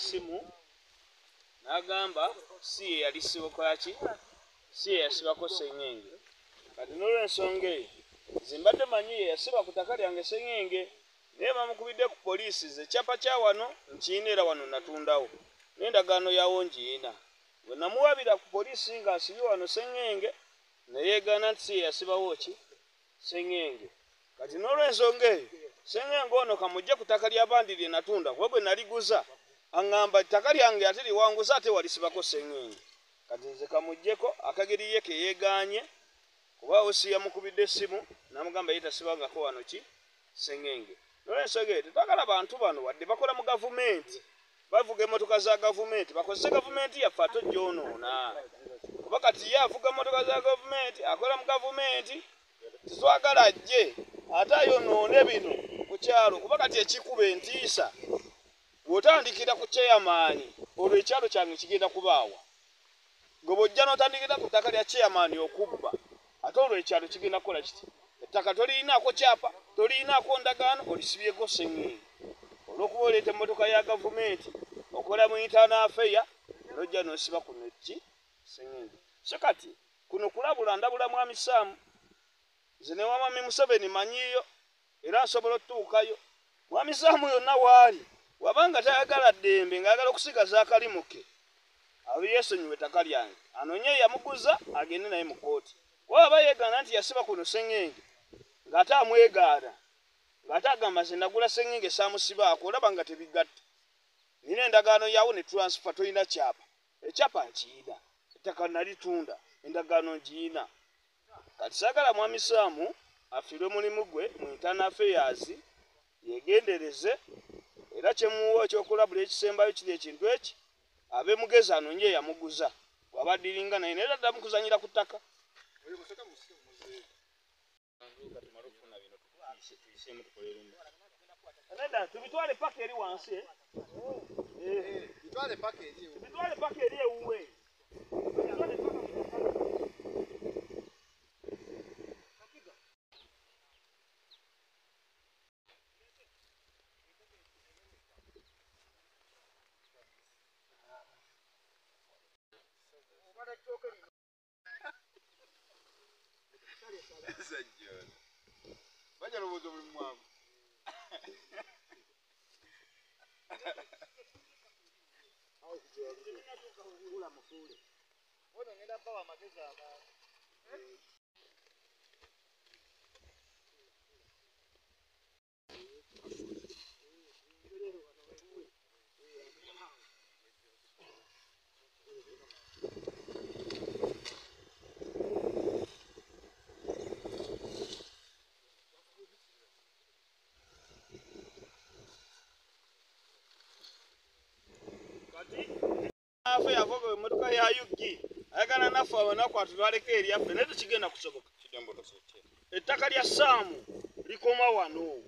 essimu n'agamba si ye yali sibokolaki, si ye yasibako sseŋŋenge. Kati n'olw'ensonga eyo nze mbadde manyi ye yasiba ku ttaka lyange sseŋŋenge, naye bamukubidde ku poliisi. Nze ekyapa kya wano nkiyina era wano natundawo n'endagaano yawo ngiyina. Bwe namuwabira ku poliisi ng'asibye wano sseŋŋenge, ne yeegaana nti si ye yasibawo ki sseŋŋenge. Kati n'olw'ensonga eyo sseŋŋenge ono kamujje ku ttaka ly'abandi lye natunda, kuba bwe naliguza aŋŋamba ttaka lyange ate liwanguza ate walisibako sseŋŋenge. Kati nze kamuggyeko akageri ye ke yeegaanye, kuba osi yamukubidde essimu n'amugamba ye tasibangako wano ki sseŋŋenge. N'olw'ensonga eyo tetwagala bantu bano wadde bakola mu gavumenti, bavuga emmotoka za gavumenti, bakozese gavumenti yaffe ate ogyonoona. Kuba kati ye avuga emmotoka za gavumenti, akola mu gavumenti, tetwagala ajje ate ayonoone bino ku kyalo. Kuba kati ekikuba entiisa bw'otandikira ku chairman, olwo ekyalo kyange kigenda kubaawa. Gwe bw'ojja n'otandikira ku ttaka lya chairman okubba, ate olwo ekyalo kigenda kukola kiti? Ettaka tolirinaako kyapa, tolirinaako ndagaano, olisibyeko sseŋŋenge. Olw'okuba oleeta emmotoka ya gavumenti, okola mu internal affair, n'ojja n'osiba kuno ki sseŋŋenge. So kati kuno kulabula, ndabula Mwami Sam, nze ne Mwami Museveni manyiyo era nsobola otutuukayo. Mwami Sam yonna waali, wabanga tayagala ddembe ng'ayagala okusigaza akalimu ke, abyesonyiwe ettaka lyange, anoonye eyamuguza agende naye mu kkooti. Kuba aba yeegaana nti yasiba kuno sseŋŋenge, ng'ate amwegaana, ng'ate agamba nze nagula sseŋŋenge saamusibaako, olaba nga tebigatta. Nina endagaano yaawo ne transfer, tolina kyapa. Ekyapa nkiyina, ettaka nalitunda, endagaano ngiyina. Kati saagala Mwami Sam afiirwe mulimu gwe mu internal affairs, yeegendereze. Era kyemuwa ekyokulabula ekisembayo kiri ekintu eki, abe mugezi anoonye eyamuguza bw'aba addiringa naye, naye taddamu kuzannyira ku ttaka. Nedda, tubitwale paka eri wansi. Bitwale paka eri. Tubitwale paka eri ewuwe. Tubitwale paka mu ttaka. Bajja lowooza omulimu mwangu. Ono ngenda bawa amagezi abantu. Afe yavoga emmotoka ya UG, ayagala naffe abanaku atutwaleko eryaffe, naye tekigenda kusoboka. Ettaka lya Sam likoma wano.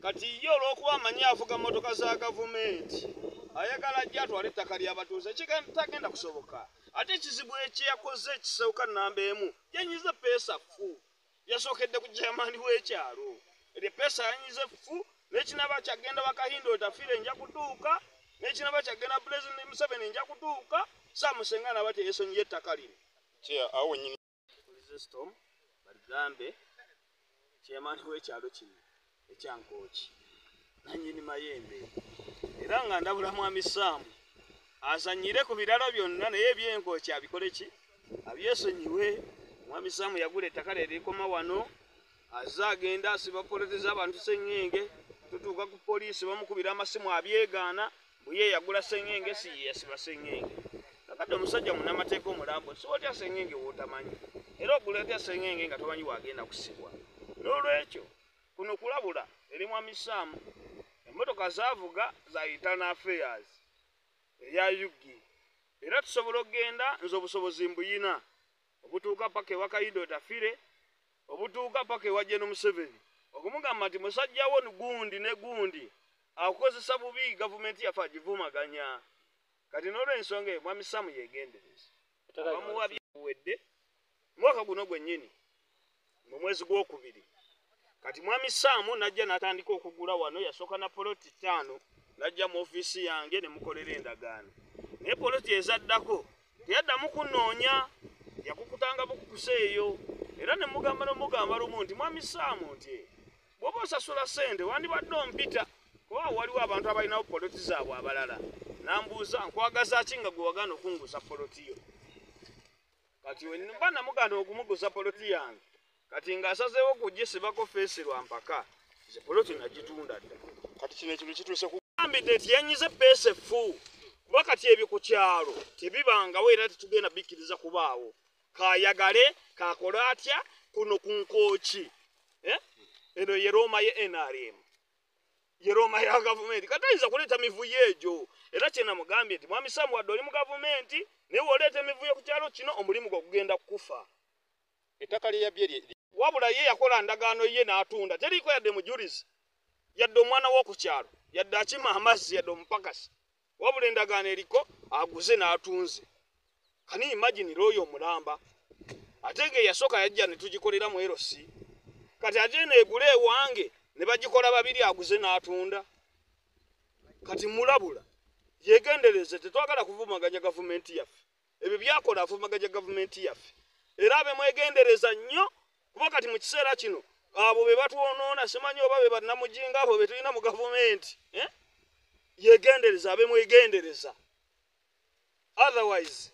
Kati ye olw'okuba amanyi avuga mmotoka za gavumenti, ayagala ajje atwale ettaka ly'abatuuze, tagenda kusoboka. Ate ekizibu ekyeyakoze ekisooka nnamba emu, yanyize peesa ffu. Yasookedde ku chairman w'ekyalo. Eryo peesa yanyize ffu, n'ekinaba kyagenda Bakahinda Otafiire nja kutuuka, n'ekinaba kyagenda Pulezidenti Museveni nja kutuuka, Sam Ssenga n'aba teyesonyiye ettaka lino. Chair, awo wennyini. Chrysostom Baligambe, chairman w'ekyalo kino ekya Nkooki, nannyini Mayembe. Era nga ndabula Mwami Sam azannyire ku birala byonna, naye eby'Enkooki abikole ki? Abyesonyiwe. Mwami Sam yagula ettaka lye lirikoma wano, azze agenda asiba poloti z'abantu sseŋŋenge, tutuuka ku poliisi bamukubira amasimu abyegaana, mbu ye yagula sseŋŋenge si ye yasiba sseŋŋenge. Kakati omusajja munnamateeka omulambo, si otya sseŋŋenge w'otamanyi, era ogula otya sseŋŋenge nga tomanyi w'agenda kusibwa. N'olwekyo kuno kulabula eri Mwami Sam, emmotoka zaavuga za internal affairs eya UG. Era tusobola okugenda, nze obusobozi mbuyina obutuuka paka ewa Kahinda Otafiire, obutuuka paka ewa Gen Museveni, okumugamba nti musajja wo gundi ne gundi akukozesa bubi, gavumenti yaffe agivumaganya. Kati n'olw'ensonga eyo Mwami Sam yeegendereze. Abamuwa byabuwedde mwaka guno gwennyini mu mwezi gwokubiri. Kati Mwami Sam n'ajja n'atandika okugula wano, yasooka na poloti 5. Najja mu ofiisi yange ne mukolera endagaano. Naye poloti ezaddako teyaddamu kunnoonya, yakukutanga bukukusa eyo. Era ne mugamba n'omugamba lumu nti Mwami Saamu nti bw'oba osasula ssente wandibadde ompita kuba waliwo abantu abalinawo poloti zaabwe abalala. Nambuuza nkwagaza ki nga gwe wagaana okunguza poloti yo. Kati mba namugaana okumuguza poloti yange, kati ng'asazeewo okugisibako feesi lwa mpaka, nze poloti nagitunda dda. Kati kino ekintu kituuse ku gambidde nti yanyize peesa effu, kuba kati ebyo ku kyalo tebibangawo era tetugenda bikkiriza kubaawo. Kayagale kakole atya kuno ku Nkooki, eno ye Roma ye NRM, ye Roma ya gavumenti. Kati ayinza kuleeta mivuyo egyo. Era kye namugambye nti Mwami Saamu wadde oli mu gavumenti naye w'oleeta emivuyo ku kyalo kino omulimu gwo gugenda kukufa. Ettaka lye yabbye wabula ye yakola ndagaano ye n'atunda, teriiko yadde mujulizi, yadde omwana w'oku kyalo, yadde akima amazzi, yadde omupakasi, wabula endagaano eriko aguze n'atunze. Can you imagine looyo omulamba? Ate ng'eyasooka yajja ne tugikolera mu LC, kati ate eno egula ewange ne bagikola babiri aguze n'atunda. Kati mulabula yeegendereze, tetwagala kuvumaganya gavumenti yaffe. Ebyo byakola avumaganya gavumenti yaffe. Era abe mwegendereza nnyo, kuba kati mu kiseera kino abo be batwonoona, simanyi oba be bannamujinga abo be tulina mu gavumenti. Yeegendereza, abe mwegendereza. Otherwise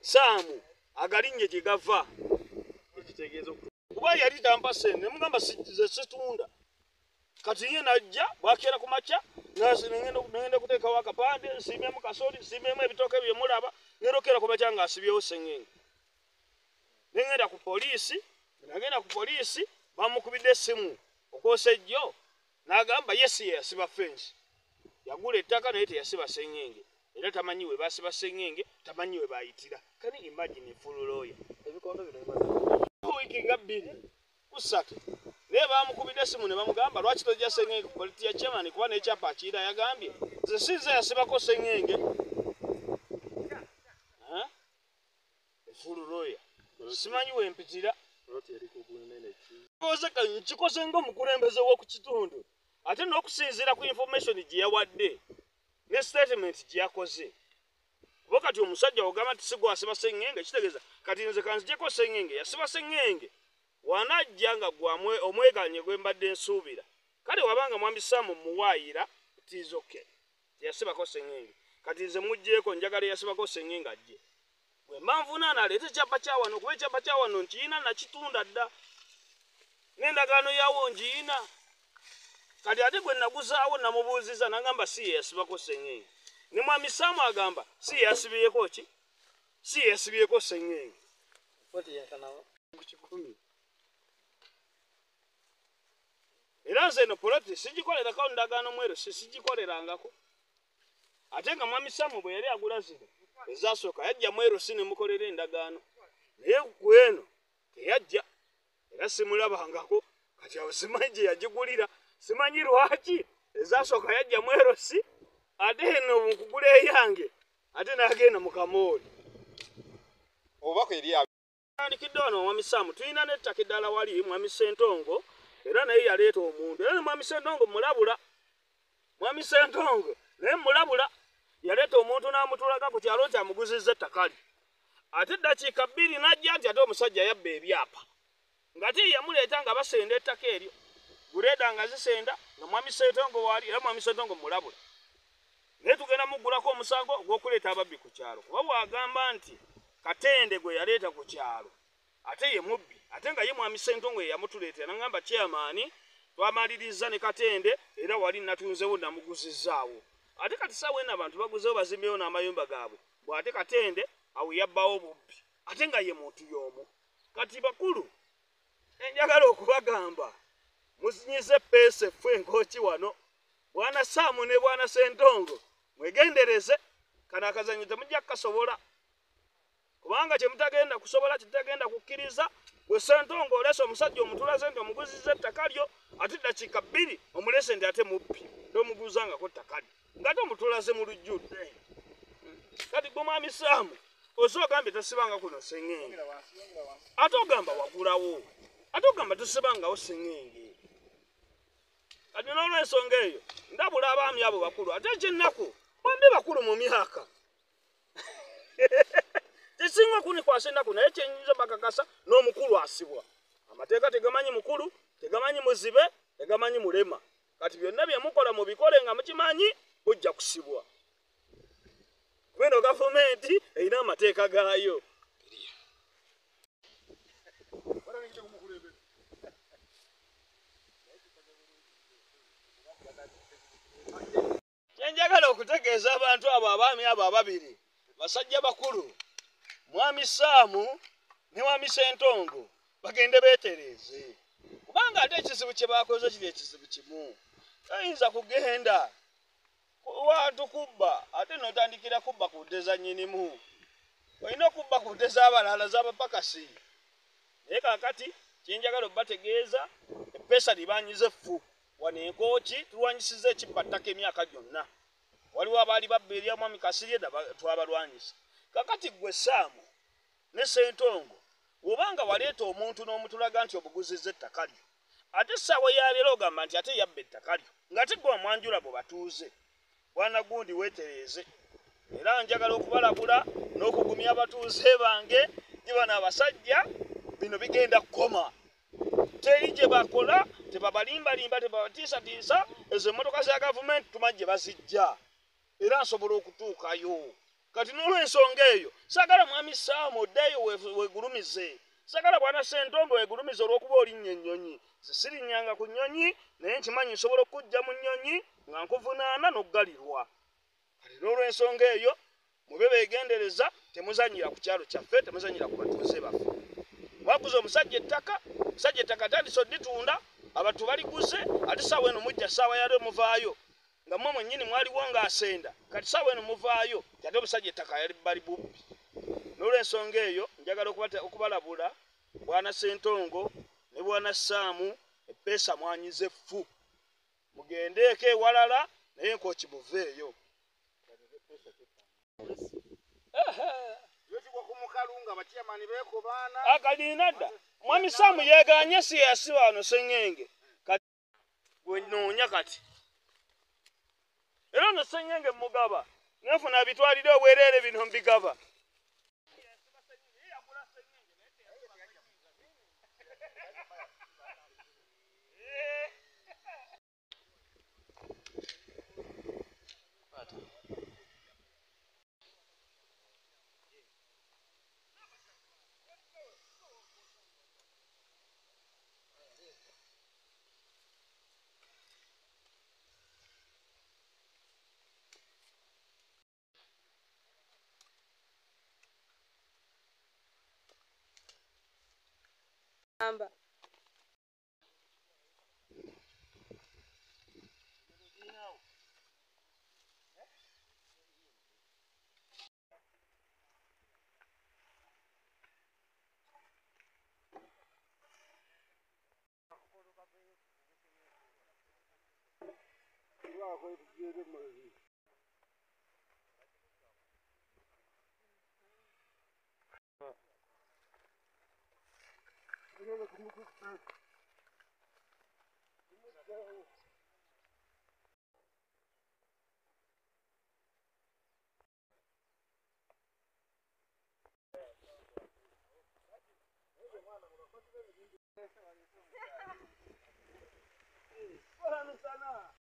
Saamu agalinnye gye gava. Kuba yali tampa ssente, ne mugamba nze situunda. Kati ye najja bwakeera ku makya, ngenda kuteekawo akapande, nsiibyemu kasooli, nsiibyemu ebitooke bye mulaba, ngenda okukeera ku makya ng'asibyewo sseŋŋenge. Ne ngenda ku poliisi, nagenda ku poliisi bamukubidde essimu okwosa ejjo, n'agamba ye si ye yasiba fensi. Yagula ettaka naye teyasiba sseŋŋenge. Era tamanyi we basiba sseŋŋenge, tamanyi we baayitira. Can you imagine a full lawyer? Ebikondo bino bimaze wiiki nga 2 ku 3. Naye baamukubidde essimu ne bamugamba lwaki tojja sseŋŋenge ku politi ya chairman kuba n'ekyapa akiyira yagambye nze si nze yasibako sseŋŋenge. Full lawyer. Simanyi we mpitira. Nkikoze ng'omukulembeze w'oku kitundu ate n'okusinziira ku information gye yawadde ne statement gye yakoze. Kuba kati omusajja ogamba nti si gwe asiba sseŋŋenge, kitegeeza kati nze kanzigyeko sseŋŋenge, yasiba sseŋŋenge wanajja nga gwe omweganye gwe mbadde nsuubira. Kale wabanga Mwami Saamu muwaayira it is okay, teyasibako sseŋŋenge. Kati nze muggyeko, njagala eyasibako sseŋŋenge ajje. Bwe mba nvunaana aleete ekyapa kya wano, kuba ekyapa kya wano nkiyina nakitunda dda, n'endagaano yaawo ngiyina. Kati ate gwe naguzaawo namubuuzizza n'agamba si ye yasibako sseŋŋenge. Ne Mwami Saamu agamba si ye yasibyeko ki? Si ye yasibyeko sseŋŋenge. Ku 10. Era nze eno poloti sigikolerako ndagaano mwero, sigikolerangako. Ate nga Mwami Saamu bwe yali agula zino ezasooka yajja mwero si ne mukolera endagaano, naye ku eno teyajja era simulabangako. Kati awo simanyi gye yagigulira, simanyi lwaki ezasooka yajja mwero si, ate eno nkugula eyange ate n'agenda mu kamooli. Obubaka eri Tandikidde wano Mwami Saamu, tulina n'ettaka eddala wali Mwami Ssentongo, era naye yaleeta omuntu. Era ne Mwami Ssentongo mulabula, Mwami Ssentongo naye mulabula, yaleeta omuntu n'amutulaga ku kyalo nti amuguzizza ettaka lye. Ate eddakiika 2 n'ajja nti ate omusajja yabba ebyapa, ng'ate ye yamuleeta nga basenda ettaka eryo, guleeda nga zisenda nga Mwami Ssentongo waali. Era Mwami Ssentongo mulabula, naye tugenda muggulako omusango ogw'okuleeta ababbi ku kyalo, kuba bw'agamba nti Katende gwe yaleeta ku kyalo ate ye mubbi, ate nga ye Mwami Ssentongo ye yamutuleetera. N'agamba chairman twamaliriza ne Katende era wali natunzewo namuguzizzaawo. Ate kati ssaawa eno abantu baguzeewo bazimbyewo n'amayumba gaabwe, bw'ate Katende awo yabbawo bubbi ate nga ye muntu y'omu. Kati bakulu enjagala okubagamba muzinyize peesa effu enkooki wano. Bwana Saamu ne Bwana Ssentongo mwegendereze, kano akazannyo temujja kukasobola, kubanga kye mutagenda kusobola kyetutagenda kukkiriza. Bwe Ssentongo oleese omusajja omutulaze nti omuguzizza ettaka lyo, ate ddakiika 2 omulese nti ate mubbi tomuguzangako ttaka lyo, ng'ate omutulaze mu lujjudde. Kati gwe Mwami Saamu oze ogambye tosibanga kuno sseŋŋenge, ate ogamba wagulawo, ate ogamba tosibangawo sseŋŋenge. Kati n'olwensonga eyo ndabula abaami abo bakulu, ate ekyennaku bombi bakulu mu myaka. Tesinga okunikwasa ennaku, naye kyenyinza bakakasa n'omukulu asibwa. Amateeka tegamanyi mukulu, tegamanyi muzibe, tegamanyi mulema. Kati byonna bye mukola mubikole nga mukimanyi mujja kusibwa. Kubeno gavumenti erina amateeka gaayo. Kyenjagala okutegeeza abantu abo abaami abo ababiri basajja bakulu, Mwami Saamu ne Mwami Ssentongo, bagende beetereeze, kubanga ate ekizibu kye bakoze kiri ekizibu kimu. Toyinza kugenda wantu kubba ate n'otandikira kubba ku nte za nnyinimu. Olina okubba ku nte z'abalala z'abapakasi. Naye kaakati kyenjagala obbategeeza, eppeesa libanyiza effu. Wano enkooki tulwanyisizza ekibba ttaka emyaka gyonna. Waliwo abaali babba erya Mwami Kasirye twabalwanyisa. Kakati ggwe Saamu ne Ssentongo, bw'obanga waleeta omuntu n'omutulaga nti obuguzizza ettaka lyo, ate essaawa ya leero ogamba nti ate yabba ettaka lyo, ng'ate ggwe wamwanjula bwe batuuze. Bwana gundi weetereeze. Era njagala okubalabula n'okugumya abatuuze bange nti bano abasajja bino bigenda kukoma. Teri gye bakola, tebabalimbalimba, tebabatiisatiisa. Ezo emmotoka za gavumenti tumanyi gye bazijja, era nsobola okutuukayo. Kati n'olwensonga eyo saagala Mwami Saamu oddeeyo weegulumize. Saagala Bwana Ssentongo weegulumize olw'okuba olinnya ennyonyi. Nze sirinnyanga ku nnyonyi, naye nkimanyi nsobola okukujja mu nnyonyi nga nkuvunaana n'oggalirwa. Kati n'olwensonga eyo mube beegendereza, temuzannyira ku kyalo kyaffe, temuzannyira ku batuuze baffe. Mwaguza omusajja ettaka, omusajja ettaka atandise odditunda, abantu baliguze, ate ssaawa eno mujja ssaawa yalyo muvaayo. Nga mmwe mwennyini mwaliwo ng'asenda, kati ssaawa eno muvaayo, ate omusajja ettaka yali bali bubbi. N'olwensonga eyo njagala okubalabula Bwana Ssentongo ne Bwana Saamu, eppeesa mwanyiza effu. Mugendeeko ewalala naye enkooki muveeyo. Akalina dda Mwami Saamu yeeganye si yasiba wano Sseŋŋenge, kati gwe nnoonya kati. Era ono Sseŋŋenge mugaba, nenfuna bitwalire obwereere bino mbigaba. Amba. Bwana sana.